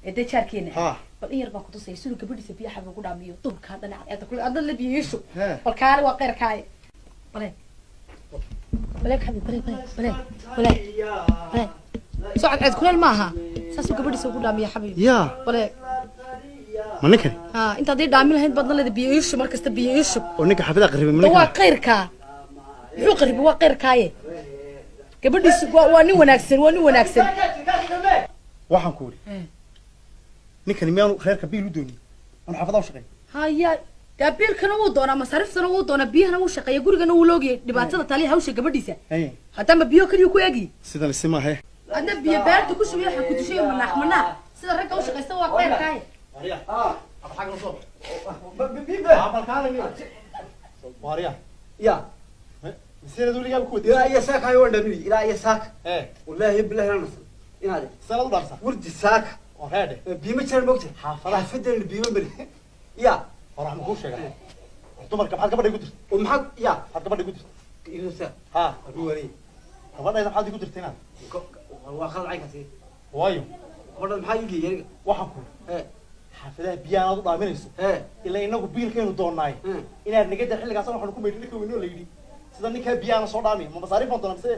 Ee dee jaarkeena bal in yar baan kutusaya siduu gabadhiisa biyo xabiib ugu dhaamiyo duurka haddana cadceeda kule adna la biyo iishu. Bal kaale, waa qeyrkaaye. Bale bale xabiib, bale bale bale bale bale, soo cadceed kuleel maaha, saasuu gabadhiisa ugu dhaamiya xabiib. Yaa. Bale. Ma ninkani? Ha, intaad ii dhaamin lahayd baad naleeda biyo iishub, mar kasta biyo iishub. Oo ninka xaafadaha qaribay ma Da waa ninkan? Qayrkaa muxuu qaribay? Waa qayrkaaye, gabadhiisu waa nin wanaagsan, waa nin wanaagsan. Waxaan ku idhi, ninkani miyaanu reerka biil u doonin aanu xaafadaha u shaqeyn? Haya, dee biilkana wuu doonaa, masaariiftana wuu doonaa, biyahana wuu shaqeeya, gurigana wuu loogayay, dhibaatada taliya hawsha gabadhiisa. Haddama biyo keliya ku egi. Sidan isi maahe. Adna biyo beerta ku shubay, waxaa ku dishay manaax manaax sida ragga u shaqaysta, waa qayrkaaye. Waarya. Ya. Miseerad weligaaba ku ilaa wadiya. Iyo saaka ayo waan dhaminay, ilaa iyo saaka. Wallaahi billahi la nasan inaad Sanad u dhaarsa. Wardi saaka. Oo reedhe. Biima jiraan mogta. Xaafadaha. Xaafadeena biima mali ya. Hor waxaan kuu sheegaa, dumarka maxaad gabadha igu dirtay? Oo maxaa ya? Maxaad gabadha igu dirtay? Inuusa. Ha. Abu wali. Gabadhayda maxaad igu dirtay inaad? Waa qalad caynkaasi. Waayo? Gabadha maxaa ii geeyay aniga? Waxaan ku xaafadaha biyaha aad u dhaaminayso, ilaa inagu biilkaynu doonaay, inaad naga dar xilligaas waxaanu ku maydhin ninka weynoo la yidhi sida ninkaa biyahana soo dhaamiya, ma masaariif baan doonaa mise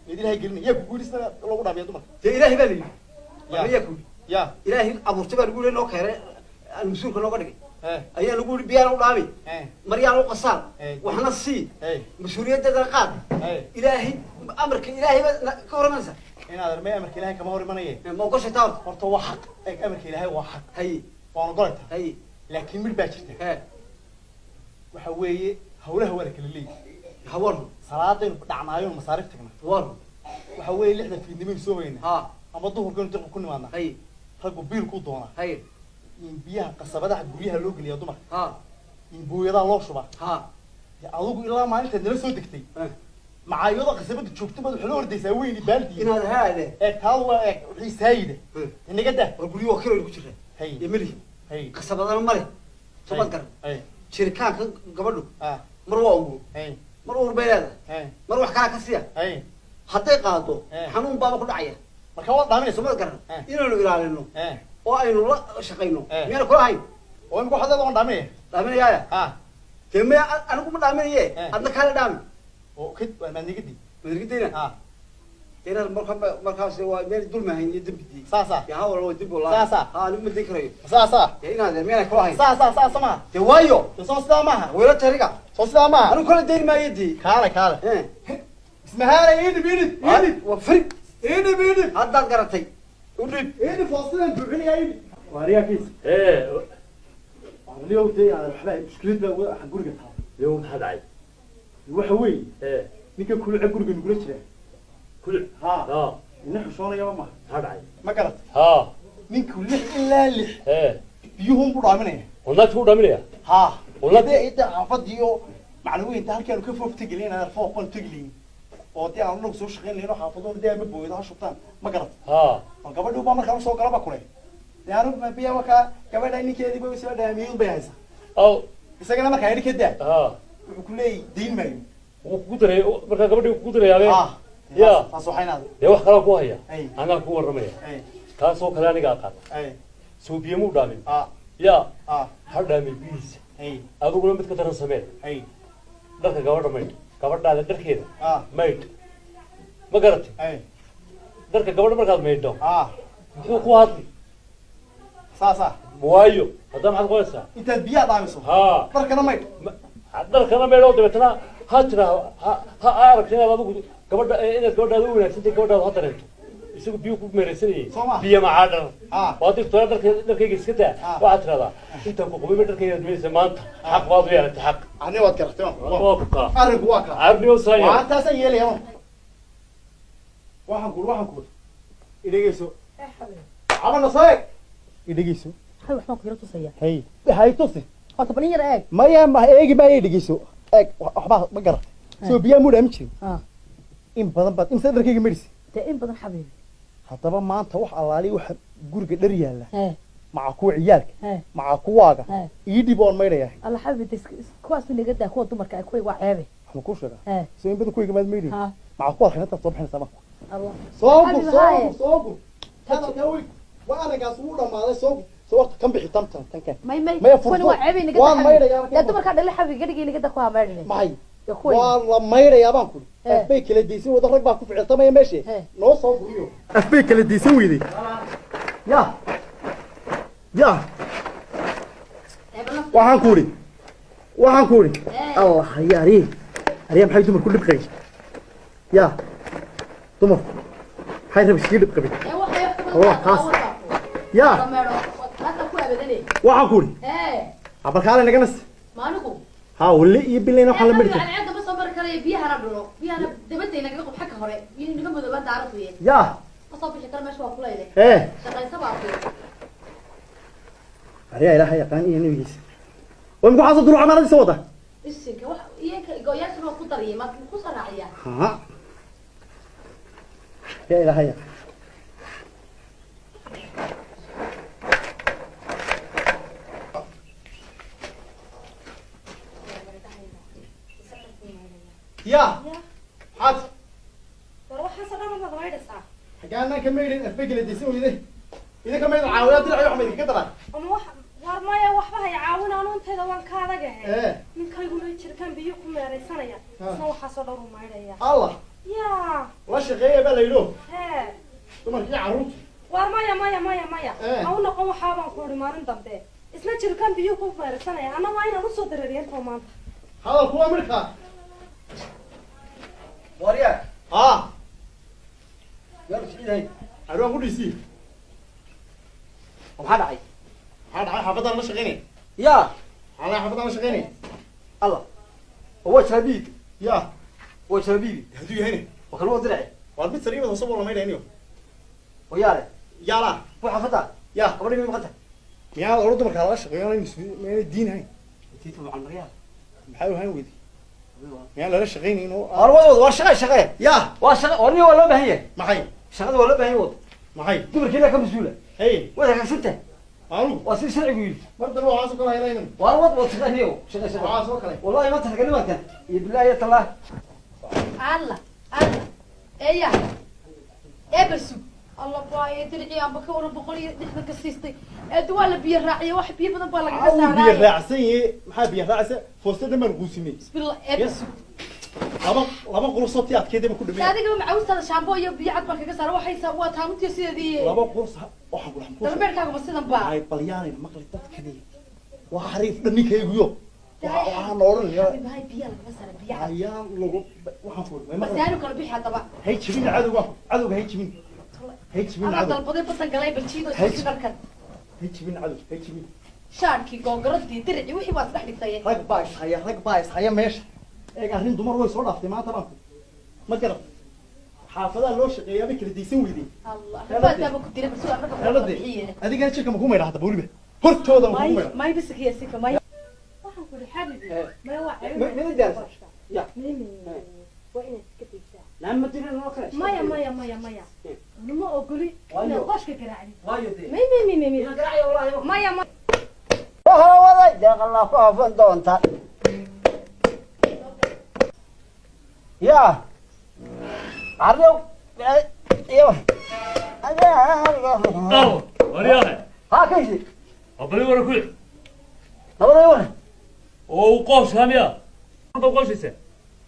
mid Ilahay gelinay? Yaa kugu yidhi sida loogu dhaamiya dumarka? Dee Ilaahay baa la yidhi. Ya. Yaa ku yidhi? Ya. Ilaahay abuurtay baa lagu yidhi, noo keenay, aan mas-uulka nooga dhigay, ayaa lagu yidhi biyaan u dhaami, maryaan u qasaar, waxna sii, mas-uuliyaddeedana qaad. Ilaahay amarka Ilaahay baa ka hor imanaysa. Inaad armay amarka Ilahay kama hor imanaye. Ma ogoshay taa horta? Horta waa xaq, eeg, amarka Ilaahay waa xaq. Haye. Waan ogolaytaa. Haye. Laakiin mid baa jirta. Waxa weeye, hawlaha waa la kala leeyahy. Hawarhu. Salaadaynu dhacnaayo, masaariif tagna. Warhu. Waxa weeye, 6da fiidnimaynu soo hoynaa ama duhurkaynu dirqa ku nimaadnaa. Raggu biilkuu doonaa in biyaha qasabadaha guryaha loo geliyaa dumarka, in booyadaa loo shubaa. Dee adigu ilaa maalintaad nala soo degtay, macaayado qasabada joogto baad waxla ordaysaa weyni baaldi. Inaad haade. Eeg, taadu waa eeg wixii saayida inaga dah. War guryo waa kiroynu ku jirraa. Iyo melihi. Qasabadana male, somaad garan. Jiritaanka gabadhu mar waa ugu mar uur bay leedahay, mar wax kalaa ka siya. Hadday qaado, xanuun baaba ku dhacaya. Marka waad dhaaminaysa. Somaad garan, inaynu ilaalino oo aynu la shaqayno miyaana kula hayn? Oo imika waxaad leedahay waan dhaaminaya. Dhaaminayaaya. Dee maya, anigu ma dhaaminaye. Adna kaale dhaami. Oo kad maad nigadi. Madargidayna. Dee inaad marka markaas waa meel dulmahayn iyo dembi. Saasa. Dee ha wala waa dembi wallahi. Saasa. Ha, anigu ma dayn karayo. Saasa. Dee inaad miyaana kula hayn? Saasa, saasa maaha. Dee waayo. Dee soo sidaa maaha. Wayla tariga. Soo sidaa maaha. Anigu kala dayn maayo dee. Kaale, kaale. Ismahaana, idhib, idhib, idhib. Waa fari. Idhib, idhib. Haddaad garatay u dhib. Idhib, foostidan buuxinayaa, idhib. Waariyaa kiis. Arniyow, dee aan waxba mushkilad baa waxa guriga taal. Yow, maxaa dhacay? Waxa weeye, ninka kuluca guriga nugula jira. Kuluc? Ha. Ina xushoonayaba maaha. Maxaa dhacay? Ma garat? Ninku 6 ilaa 6 biyuhun buu dhaaminaya. Oo naagta u dhaaminaya? Ha. Wallahi. Dee inta xaafadii oo macnaweynta halkii aanu ka foof tegi lahayn, aan foof baan tegi lahayn, oo dee aan anagu soo shaqayn lahayn oo xaafaduhuna dee ama booyado ha shubtaan, ma garat? Oo gabadhii baa markaan usoo galaba kule dee anu biya wakaa gabadha ninkeediiba soo dhaamiyey bay haysaa. Aw. Isagana markaa yidhi ka daa, wuxuu ku leeyahy dayn maayo. Wuu kugu daray markaa, gabadhii kugu darayaabe. Ha. Ya. Taas waxay inaad Dee wax kalaa ku haya. Ay. Anaa ku warramaya. Ay. Kaasoo kale aniga aqaana. Ay. Soo biyo muu dhaamin? Ha. Ya. Ha. Ha dhaamin biyihiisa. Ay. Adiguna mid ka daran samee. Ay. Dharka gabadha maydh, gabadhaada dharkeeda maydh, ma garatay? Ay. Dharka gabadha markaad maydho, muxuu ku hadli? Saasa. Waayo, haddaa maxaad qoraysaa? Intaad biyaha dhaamiso, dharkana maydh. Dharkana maydho, dabeetana ha tiraa ha aragta inaad adigu gabadha, inaad gabadhaada u wanaagsantahay, gabadhaada ha dareento isagu biyo ku meeraysanayay. Soo ma? Biyo macaa dhar waa dirtoona dharka, dharkayga iska daa. Waxaad tiraahdaa intaan ku qubay dharkayga aad maydaysa maanta, xaq baad u yeelatay, xaq. Ani waad garatay. Waa ku kaa. Arrinku waa kaa. Arniyo saaya. Waa taasaan yeelaya. Waxaan kuuri idhegeyso, cabana soo eg, idhegeyso. Hal waxbaan ku yaro tusaya. Hay, hay, tusi. Horta bal in yar eeg. Maya, ma eegi maayo, dhegeyso, eeg, waxbaa ma garatay? Soo biyaa muu dhaamin jirin? In badan baad imse dharkayga medhisi. Dee in badan xabiibi. Haddaba maanta wax allaali waxa guriga dhar yaalla, maca kuwa ciyaalka, maca kuwaaga, ii dhib oon maydhaya. Alla xabiibi, de kuwaas naga daa, kuwa dumarka ah, kuway waa ceebe. Waxaan kuu sheegaa, Hee. soo in badan kuwayga maad maydhay? Ha. Maca kuwaad xinantaad soo bixinaysaa marka. Allah. Soo gur. Xabiibi, soo haaye. gur, soo gur, hadalkaa wey. Waa arrinkaas wuu dhammaaday soo soo waqti kan bixi tan tan tan kan. May may. Maya furfur. Kuwani waa ceebay naga Waan daa. maydhayaa marka. Dee dumarkaa dhalay xabi gadhigay naga daa kuwaa maydhine. Maxay? Ya kuwayna. Waa la maydhayaa baan kuri. He. Afbay kala deysan wada rag baa ku ficiltamaya meesha. He. Noo soo furiyo. Afbay kala deysan weyday. Ya. Ya. Waxaan ku uri. Waxaan ku uri. Allah ya ari. Ariya maxay dumarku dhib qabeen? Ya. Dumarku maxay rabay iskaga dhib qabeen? Ee, waxay wax ka badan Waa kaas. Ya. Dameero, hadda ku abadanay. Waxaan ku uri. Ee, Abarkaale naga nas. maanigu. Ha wali iyo bilayna waxaa la mari karin. Cadceedda ma soo mari karayo, biyahana dhulo. Biyahana dabadda inagaga qub xagga hore. Biyuhu inaga madoobaan daaradu ye. Ya. Ma soo bixi karo, meesha waa kulayle. Ee. Shaqaysa baa ku. Ariya Ilaahay yaqaan iyo nabigiisa. Way muxuu xasoo dulu camaanadiisa wada? Isinka wax iyanka go'yaashana waa ku dariyay, ma ku soo raaciyaa. Ha. Ya Ilaahay yaqaan. Ya. Xad. War waxaasoo dhan maad maydhaysaa? Xaggaanaan ka maydhin afbay kala deysan weyday. Idinka maydin caawiyaa dirac wax ma idinka daraa. Ama wax war maya, waxba hay caawin, anu intayda waan ka adagahay. Ee. Ninkayguna jirkaan biyo ku meeraysanaya. Ha. Isna waxaasoo dhan uu maydhaya. Allah. Yaa. La shaqeeya baa la yidho. Hee. Dumarkii carruurta. War maya maya maya maya. Ee. Ha u noqon waxaabaan ku idhi maalin dambe. Isna jirkaan biyo ku meeraysanaya, anna waa inaan usoo dareeriya intoo maanta. Hadalku waa midhkaa. Waryaa. Ha. Yaa siciidahay. Arwaan ku dhiisii. Maxaa dhacay? Maxaa dhacay? Xaafadaan la shaqeynaya. Yaa. Maxaa xaafadaan la shaqeynaya? Allah. Waa jarabiig. Ya. Waa jarabiig. Hadduu yahayna. Waa kan loo diray. Waa mid sariibada hoose buu la maydhayniyo. Wayaale. Yaalaa. Waa xaafada. Ya. Gabadhii ma maqanta? Miyaa la odhan dumarka lala shaqeeyo inay miyaanay diin hayn? Tiita macal maryaa. Maxay u hayn weyday? Miyaan lala shaqeynaynin oo War wad waa shaqe shaqe. Ya. Waa shaqe, war nin waa loo baahan yahay. Maxay? Shaqada waa loo baahan yahay wad. Maxay? Dumarkii la ka mas'uula. Hey. Waad hagaagsantahay. Maalugu. Waa si sharcigu yidhi. Mar dambe waxaa soo kale haylaynin. War wad wad shaqeynayo. Shaqe shaqe. Waxaa soo kale. Wallahi ma tahay nimankan. Iyo billahi ya tallah. Allah, Allah. Eeya. Ee balsug. Allah baaye dirci aan baka oran 160 ka siistay. Ee waa la biyo raaciyay, wax biyo badan baa lagaga Maxaa uu biyo saaray. raacsan yahay? Maxaa biyo raacsan? Foostada dhan baan quusinay. Bismillah, ee balsug. Laba laba qurus oo tii adkeyd baan ku dhameeyay. Adiga macawstada shampoo iyo biyo cad baan kaga saaray, waxay waa taamuntii sideedii. Laba qurus waxaan ku dhaxan ku. Dalbeerkaaga ma sidan baa. Ay balyaanayna maqli dadkani. Waa xariif dhan ninkayguyo. Waxaan oranaya. Xabiib, hay biyo lagaga saaray biyo cad. Ayaa lagu waxaan ku way maqli. Masaanu kala bixi haddaba. Hay jibin cadowga. Cadowga hay jibin. Hay jibin Adaa cadow. dalbaday basan galay baljiido Hay isku dharkan. Hay jibin cadow. Hay jibin. Shaarkii googaradii diricii wixii waa isdhex dhigtay. Rag baa ishaya, rag baa ishaya meesha. Eeg arrin dumar way soo dhaaftay maanta baan ku. Ma garad. Xaafadaha loo shaqeeyaa bay kala deysan weydeen. Allah, rafaadaaba ku dilay balsug annaga ku Xeeladii. bixiye. Adigana jirka ma ku maydha hadda weliba. Hortooda ma ku May maydha. may bisikiya sika may. Waxaan ku idhi xabibi. Ee. Maya waa ceeb. Ma diyaarsan? Ya. Mimi. Waa inaad iska daysaa. Naan ma dirin oo kale. Maya maya maya maya. Anu ma ogoli Waayo. inaad qooshka garaacdid. Waayo dee. May may may may may. Inaan garaacayo wallahi. Maya maya. Waxa waday deeqalna ku afan doonta. Ya. Ardo iyo. Aw, waryaale. Ha kaysi. Abali wara ku. Nabaday war. Oo uu qoos hamiya. Ba qoosaysa.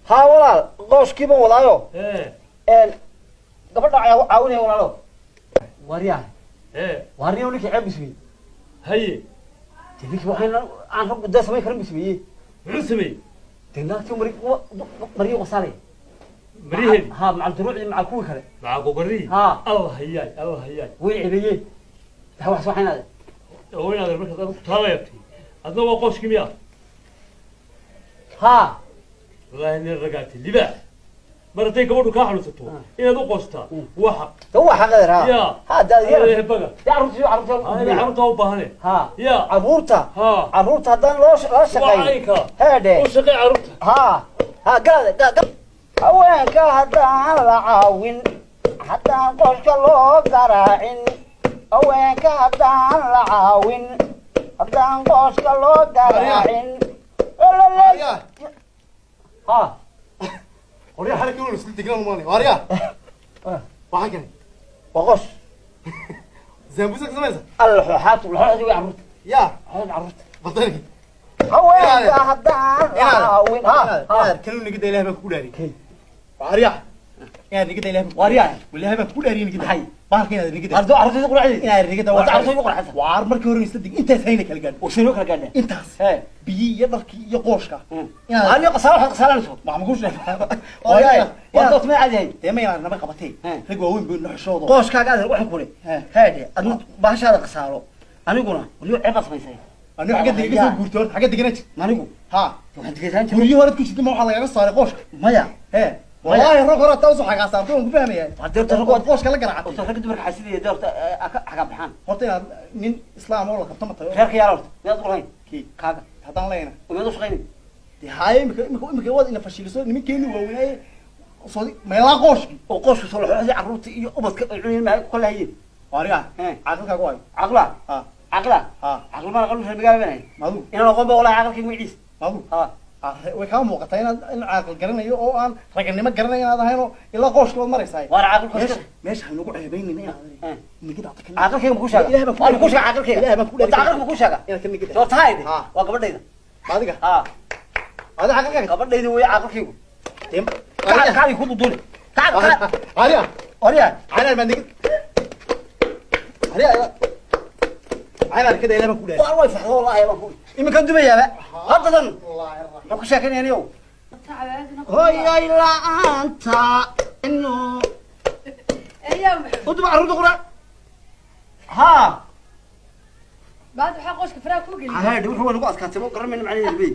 Ha walaal, qooshkii baan wadaayo. Ee. Een gabadha caawinaya walaalo. Waryaa. Ee. Warniyo ninkii ceeb bismiyey. Haye. Dee ninkii waxaan aan rag gudaa samayn karin bismiyey. Muxuu sameeyey? Dee naagtii mari mariyo qasaalay. Mariheedi. Ha macal duruucii macal kuwii kale. Maca gogorii. Ha. Allah hayaay, Allah hayaay. Way cebeeyeen. Taa wax soo xaynaade. Oo inaad markaad adigu taala yabtay. Adna waa qooskii miyaa? Ha. Wallaahi nin ragaatay libaax. Mar hadday gabadhu kaa xanuunsato inaad u qoostaa waa xaq. Taa waa xaqadeer ha. Ya. Ha daa yar. Ee baga. Dee carruurtii carruurtii. Aniga carruurta u baahane. Ha. Ya. Carruurta. Ha. Carruurta haddaan loo lala Waa shaqeyn. caynka. Heedhe. U shaqee carruurta. Ha. Ha galade gal. Haweenka haddaan la caawin, haddaan qoshka loo garaacin. Haweenka haddaan la caawin, haddaan qoshka loo garaacin. Waryaa. Ha. Waryaa xarakii wala isku degnaan maanay. Waryaa. Waxaan keenay. Waa qosh. Zambusa ka samaysa Alla xooxaatu laxooxdii way carruurta. Ya Xooxda carruurta. Badani. Haweenka haddaan caawin. Ha kanu nigida Ilaahay baan ku dhaariyay. Waariyah. Inaad nigida Ilaahay. Waariyah. Ilaahay baan ku dhaariyay nigida. Maxay? Bahalka inaad nigida. Ardo carruurta qurxadii. Inaad nigida waa carruurta qurxadii. Waar markii hore isla dig intaas hayna kala gaadhin. Oo soo kala gaadhin. Intaas. Biyi iyo dharkii iyo qooshka. Inaad aniga qasaalo waxa qasaalanayso. Ma ma ku sheegay. Waariyah. Waa dood ma caadi. Dee ma inaad naba qabatay. Rag waaweyn buu naxshoodo. Qooshkaaga aad wax ku leh. Heede adna bahashaada qasaalo. Aniguna wali ceeb samaysay. Anigu xagga degan soo guurtay horta xagga degan jir. Anigu ha waxaan degan jiray. Guryo hore ku jirtay ma waxa lagaga saaray qooshka. Maya. Hee. Wallahi rag hore taa soo xagaa saartay waan ku fahmayaa. Haddii rag qooshka la garaacay. Horta rag dumarka xasidaya horta xaga baxaan. Horta inaad nin islaam oo la qabto ma tayo. Reerka yaal horta miyaad u lahayn? Kii kaaga. Haddaan leeyna. Miyaad u shaqaynay? Dee haye imika waad ina fashiliso nimankeenu waaweynaaye soo meelaa qooshki. Oo qooshka soo laxooxday carruurta iyo ubadka ay cunayeen ma ku kala hayeen. Waariga. Caqalkaagu waayo. Caqla. Ha. Caqla. Ha. Caql ma aqal reer magaalo banahay. Madu. Inaan aqoon ba wallahi caqalkayga magaciis. Madu. Ha. Way kaa muuqataa inaad in caaqil garanayo oo aan raganimo garanayo inaad ahayn oo ilaa qooshka waad maraysaa. Waar caqalka meesha haynagu ceebaynayna inaad nigida aad ka caqalkayga ma ku sheega. Ilaahay baan ku Waan ku sheega caqalkayga. Ilaahay baan ku Horta caqalka ma ku sheega. Inaad ka nigida. Horta hayde. Waa gabadhayda. Adiga. Ha. Adiga caqalkaaga. Gabadhayda way caqalkaygu. Tem. Kac ku duduule. Kac kac. Ariya. Ariya. Caynaar baan nigid. Ariya. Caynaar kada Ilaahay baan ku dhaariyay. Waar way faxdo wallahi baan ku. Iminka dumayaaba. Haddadan. Ma ku sheekanaynayo. Hooyay la'aanta inuu Ayaa maxay? Udub carruurta qura. Ha. Baad waxa qooshka faraha ku geliyay. Haye wuxuu nagu adkaatay ma garanayno macnaheedu bay.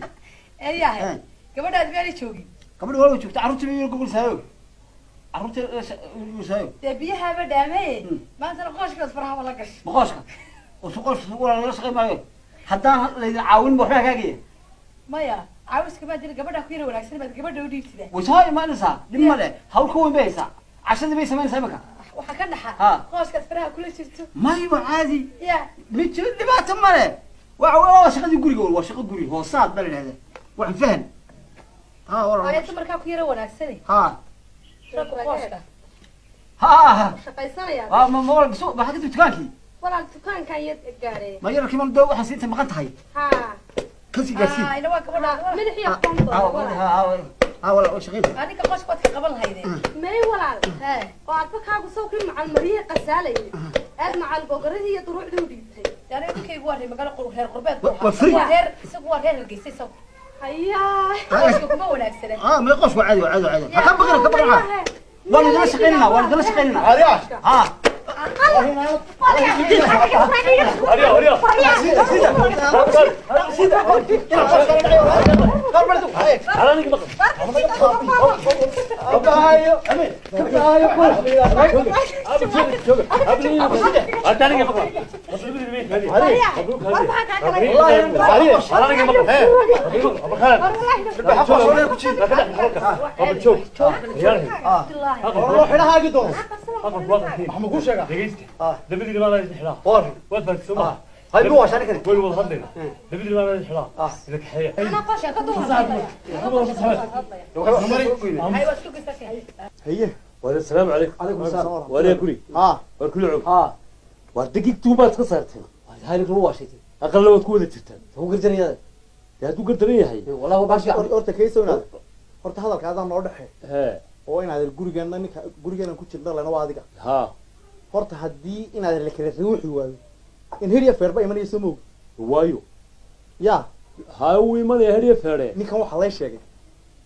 Ayaa. Gabadhaad meel joogin. Gabadhu waa joogta carruurta miyay gogol saayo. Carruurta gogol saayo. Dee biyaha ba dhaamay. Maanta qooshka faraha la gashay. Ma qooshka? Oo qooshka wala la shaqeyn maayo. Haddaan la idin caawin ma waxba kaagaya. Maya, caawiska ma jira gabadha ku yar wanaagsan baad gabadha u dhiibtida. Way soo imaanaysaa dhib ma leh hawl ka weyn bay haysaa. Cashadii bay samaynaysaa imika. Waxa ka dhaxa qooshka faraha kula jirto. May waa caadi. Ya. Mid jiro dhibaato ma leh. Waa shaqadii guriga waa shaqo guri hoosaad baa la yidhahdaa. Waxaan fahan. Ha walaal. Ayadu dumarka ku yar wanaagsan. Ha. Qooshka. Ha. Shaqaysanaya. Ha ma ma soo waxa ka dukaankii. Walaal dukaankan yar gaaray. Ma yarkii ma doo waxa siinta maqan tahay. Ha. Kasi gaarsiin. Ah, ila waa gabadha. Madax iyo qoonto. Ha walaal oo shaqeyn. Adiga qooshka waad ka qaban lahaydeen. May walaal. Hee. Oo aad kaagu soo kii macal mariyay qasaalay. Aad macal gogoradii iyo duruucdii u dhiibtay. Yaani ninkaygu waa reer magaalo reer qurbeed. Waa free. Waa reer isagu waa reer Hargeysa isagu. Hayaa. Qooshka kuma wanaagsana. Ah, ma qooshku caadi caadi caadi. Ha ka baqina ka baqina. Waan idin shaqeynaa, waan idin shaqeynaa. Ariya. Ha. Ariya, ariya. Sida. Aniga maqal. Kabaayo. Kabaayo. Jooga. Aniga maqal. Aniga maqal. Oo xidhahaagi doono. Waxa ma ku sheega? Dhegeysta. Dabadii baa la xidhaa. War. Waad fahamtay soo ma? Hay buu washaan karin. Way wada hadlayna. Dabadii baa la xidhaa. Ila kaxeeya. Ana qooshka ka duwan. Hay waad isku geysaa. Haye. Assalaamu calaykum. Calaykum salaam. Wariya guri. Ha. War kullu cub. Ha. War dagiigtuu baad ka saarteen. Hay lagu waashay. Aqalna waad ku wada jirtaan. Wuxuu gardaraya. Dee hadduu gardaran yahay. Wallahi waa baashi. Horta kayso inaad. Horta hadalka adan noo dhaxay. Hee. Oo inaad gurigeena ninka gurigeena ku jirna lana waa adiga. Ha. Horta haddii inaad la kala ruuxi waayo. In heriya feerba imanayso moog. Waayo. Ya. Ha uu imanaya heriya feere. Ninkan waxa la sheegay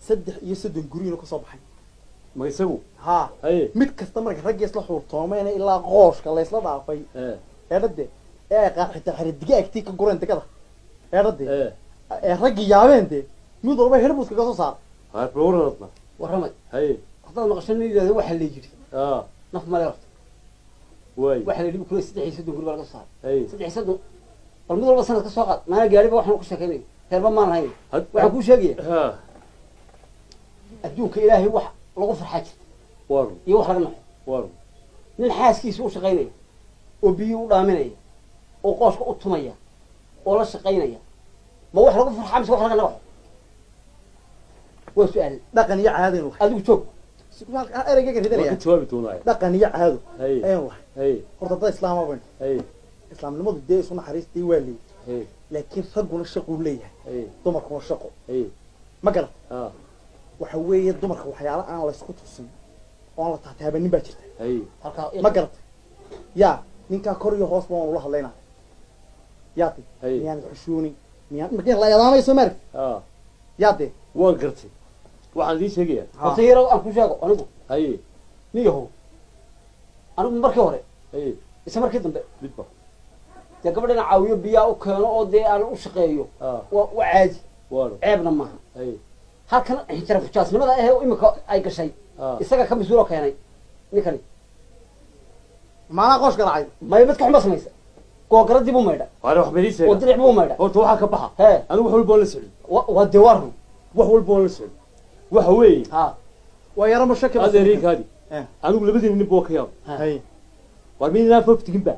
33 guri inuu ka soo baxay. Ma isagu? Ha. Haye. Mid kasta marka rag isla xuurtoomeen ilaa qooshka la isla dhaafay. Eedade ee qaaxita xiridiga agtii ka gureen degada. Eedade. Ee rag yaabeen de mid walba herbus kaga soo saar. Ha booradna. Waramay. Haye. Hadda maqashan yiraahdo waxa la yiri. Ah. Naf ma leeyahay. Way. Waxa la yiri kulay 33 guri baa laga soo saaray. Haye. 33 bal mid walba sanad ka soo qaad. Maana gaariba waxaan ku sheekeynay. Heerba maan lahayn. Waxaan ku sheegaya. Ha. Adduunka Ilaahay wax lagu farxaa jirta. War. Iyo wax laga naxo. War. Nin xaaskiisa u shaqeynaya oo biyo u dhaaminaya oo qooshka u tumaya oo la shaqeynaya. Ma wax lagu farxaa mise wax laga naxo? Waa su'aal dhaqan iyo caadi inuu adigu joog. Ereyga Waan ridanaya. Ka jawaabi doonaa. Dhaqan iyo caado Haye. ayaan lahay. Haye. Horta dad islaama baynu. Haye. Islaamnimadu dee isu naxariistii waa leeyahay. Haye. Laakiin ragguna shaquu leeyahay. Haye. Dumarkuna shaqo. Haye. Ma garat? Ha. Waxa weeye dumarka waxyaalo aan laysku tusin oo aan la taataabanin baa jirta. Haye. Halkaa. Ma garat? Yaa ninkaa kor iyo hoos baan ula hadlaynaa, yaade. Haye. Miyaan xushuunin? Miyaan markii la yadaanayso maaragti? Ha. Yaade. Waan gartay, waxaan idiin sheegayaa. Horta yarow aan ku sheego anigu. Haye. Niyahow, anigu markii hore Haye. ise markii dambe midba dee gabadhana caawiyo, biyaa u keeno oo dee aan u shaqeeyo. Ha. Waa caadi. Waano. Ceebna maaha. Haye. Halkan xinjira fujaasnimada ahee imika ay gashay Ha. isaga ka mas-uuloo keenay ninkani. Maanaa qoosh garaacay? Maya, mid ka xuma samaysa, googaradii buu maydha. Waana wax baan idiin oo sheegaa. dilic buu maydha. Horta waxaa ka baxa. Hee. Anigu wax walba waan la socday. Waa dee waa run. Wax walba waan la socday, waxa weeye. Ha. Waa yaro mashaki. Adeereykaadi. Eh. Anigu labadiina nin boo ka yaabo. Haye. War midnaa fooftiginba.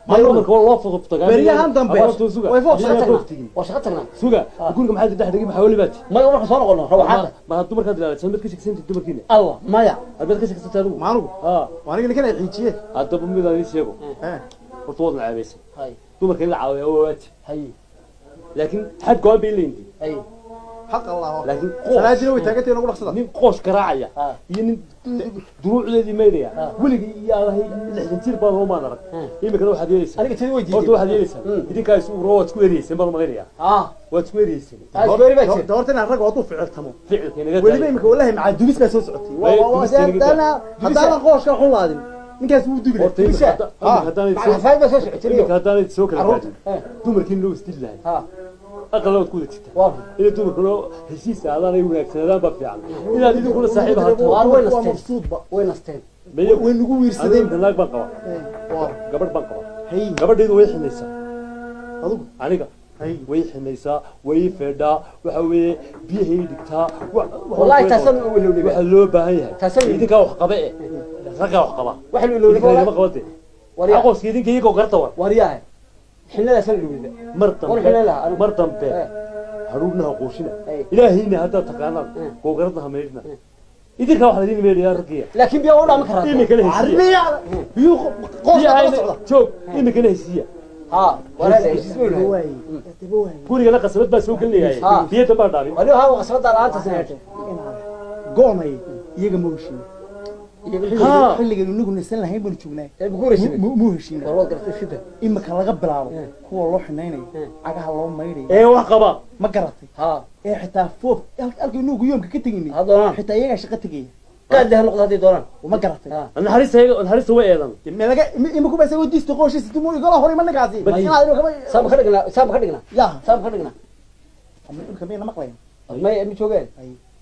May. Dumarka waa loo fooftagaa. Beryahan dambe suga. way foof. Shaqa Midnaa tagnaa. fooftigin. Waa shaqa tagnaa. Suga. Ah. Guriga maxaa dhex dhigay? Maxaa wali baati? Maya, marka soo noqono rawaxaada. Ma dumarkaad ilaalisan mad ka sheegsantay dumarkiina? Allah, maya. Mad ka sheegsantay adigu? Maanugu? Ha. Waa aniga ninkan ay xiijiyeen. Haddaba midaan idiin sheego. Eh. Horta waad nacaabaysay. Hay. Dumarka in la caawiyaa waa waajib. Hay. Laakiin xad go-aan bay leeyihiin. Hay. Xaq Allah. Laakiin qoos salaadina way taagantay, nagu dhaqsada. Nin qoos garaacaya Ha. iyo nin duruucdeedii maydhaya Ha. weligii iyo aadahay 60 jir baan loomaan arag. Iminkana waxaad yeelaysaa. Aniga tadi way diiday. Horta waxaad yeelaysaa, idinkaa isu uro, waad isku eryeyseen baan malaynayaa. Ha. Waad isku eryeyseen. Isbeeri baa jir. Horta inaan rag hadduu ficiltamo ficilka inaga weliba tahay. Imika wallahi macaa dubis baa soo socotay. Dubis inaga tahay. Haddaanan qooshka xun laadin, ninkaas wuu dubi. Horta imika haddaanay macal xafaayad baa soo socotay. imika haddaanay soo kala carruurta gaadhin dumarkiina loo isdili lahay. Ha. Aqalna waad ku wada jirtaa. Waa run. Inay dumarkuna heshiis aadaan ay wanaagsanaadaan baa fiican, inaad idinkuna saaxiib ahaataan. Waar way waa nasteen. Mabsuudba. Way nasteen. Maye. Way nagu wiirsadeen. Anigu naag baan qabaa. Waa. Gabadh baan qabaa. Hay. Gabadhaydu way xinaysaa. Adigu? Aniga. Hay. Way xinaysaa, way feedhaa, waxa weeye biyahay dhigtaa. Wallahi taasaan u ilowday. Waxaa loo baahan yahay Taasaan u idinkaa wax qaba e, raggaa wax qaba. Waxaan ilowday. Idinkaa idama qabante. Waryaa. Aqooska idinka iyagoo garta war. Waryahay, xinadaasaan ilowday. Mar War dambe xilay lahaa anigu. Mar dambe Eh. haruurna ha quushina. Ay. Ilaahayna haddaad taqaanaan Eh. googaradna ha meydhina, idinkaa wax laydin meydhayaa raggiya. Laakiin biyaa u dhaamin karaa. Iminkana heshiiya. Armiya biyuu qooshka kala socda. Joog, iminkana heshiiya. Ha, walaal, heshiis bay lahayd. Waaye, daba waaye. Gurigana qasabad baa soo gelinaya. Ha. Biyo dambaan dhaamin. Wali ha qasabada la'aanta saneetay. Go'nay iyaga ma heshiin. Ha. Xilligan inagu nasan lahayn baanu joognaa. Ee bukuraysa. Mu heshiina. War waad garatay sida. Imika laga bilaabo Eh. kuwa loo xinaynayo Eh. cagaha loo maydhayo Ee wax qaba. Ma garatay? Ha. Ee xitaa foof halka inagu yoomka ka teginay Ha doonaan. xitaa iyagaa shaqo tegaya. Qaad leh noqdo hadday doonaan. Ma garatay? Ha. Naxariista naxariista way eedan. Melaga iminku baa isagoo diista qooshiisa tumu igala hor iman ninkaasi. May. Inaad inuu kama Saama ka dhignaa, saama ka dhignaa. Yaa. Saama ka dhignaa. Ama imika miyayna maqlayan? May ma joogeen.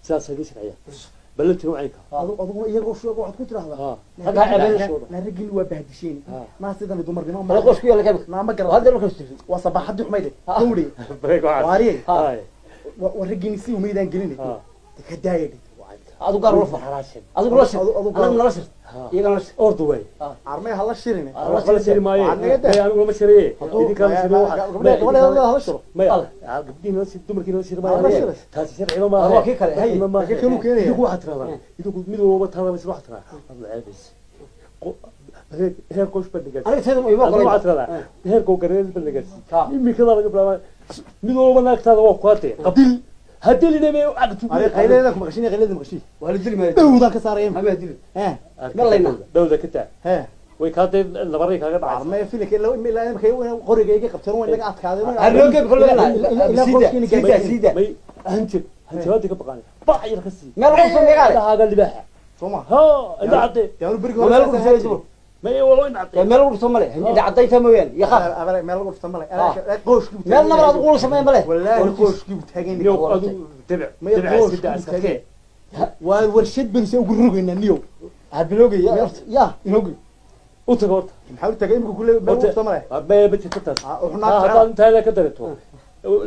Sidaas idin sharciya ballantina wacaynka. Adiguna iyagoo sheego waxaad ku tiraahdaa. Ha. Ragga ha ceebeen. Naa raggii waa bahdisheen. Ha. Naa sidan dumarnimo. Wala qoos ku yaala kamid. Naa ma garatay? Hadda markaas jirto. Waa sabaxadii xumayde. Ha. Gawdhe. Break waxaas. Waariye. Ha. Haye. Waa raggiini si umaydaan gelinay. Ha. Ka daaya. Adigu gaar ula far. Adigu la shir. Adigu gaar. Anagu nala shir. Ha. Iyaga nala shir. Orda way. Armay hala shirine. Waxba la shiri maaye. Waa naga daa. Maya, anigu lama shiriye. Idinkaa la shiriye waxa- maya, Gabadha hala shiro. maya, gabdhihi nala shiri, dumarkii nala shiri maaye. Hala shiri. Taasi sharciba maaha. Waa kii kale, hay. Sharciba maaha. Kii kale uu keenaya. Idinku waxaad tirahdaan, idinku mid walba taada waxaad tirahdaan, waad la ceebaysa. Heer qoys baa la gaarsiiyey. Aniga tayda ima Adigu ogolayn. waxaad tiraahdaa, heer googareed baa la gaarsiiyey. Ha. Imikadaa laga bilaabaa, mid walba naagtaada waa ku hadee. Qabdil. Haddii linaba cagtu. Ani qayleeda ku maqashin, qayleeda maqashin. Waa la dili maayo. Dhowdaan ka saaraya. Ma dili. Eh. Ma laynaa. Dhowda ka taa. He. Way kaa dee labaray kaaga dhacaysa. Armay filika ilaa imika qoriga iga qabteen way naga adkaadeen. Ha loo gebi kol leenahay. Ilaa Siida, qoorkiina siida, gaadhsiin. siida. May hanjab hanjabaadii ka baqaan bac yar ka sii. Meel lagu soo meegaale. Indhahaaga libaaxa. Soo ma? Ha, indha cadde. Dee anu berigi Meel hore lagu dhufto dumar. May walo indha cadde. Meel lagu dhufto male. Inta cadayta mooyaan. Iyo qaar. Abale meel lagu dhufto male. Qooshkii Meel nabar aad ugu sameyn male. Wallaahi qooshkii buu taagan Niyow yahay. adigu debec May debec qooshkii iska daa buu iska taagan kee. yahay. Waa warshad baynu soo ugu rogaynaa niyow. Ha bilowgay. Ya. Inoogi. U tago horta. Maxaa u tagay imika kule meel lagu dhufto male. Maya, ma jirto taas. Ah, wuxuu Ha, naag haddaad jecel. intaada ka dareto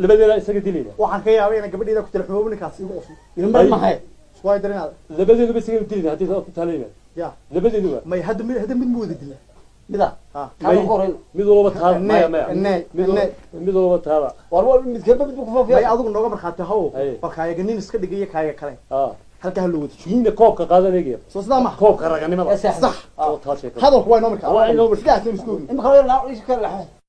labadeeda isaga dilayna. Waxaan ka yaabay inaan gabadhayda ku tala xumoobo ninkaas igu qoslo. Ilmar mahay. Isku hay darinaada. Labadeeduba isaga dilayna haddii ku taalayna. Ya. Labadeeduba. May hadda mid ma wada dila. Mida. Ha. Kaa ku horeyn. Mid walba taada. Maya, maya. Nee, nee. Mid walba taada. War war mid ka mid ku May faafiya. adigu nooga markhaati haw. Haye. Bal kaayaga nin iska dhigaya kaayaga kale. Ha. Halkaa ha loo wada joogo. Kiina koobka qaadanaya. Soo sidaa maha? Koobka raganimada. Sax. Sax. Oo taa sheekada. Hadalku waa inoo markaa. Waa inoo markaa. Sidaasaynu isku ogni. Imika la iska laxo.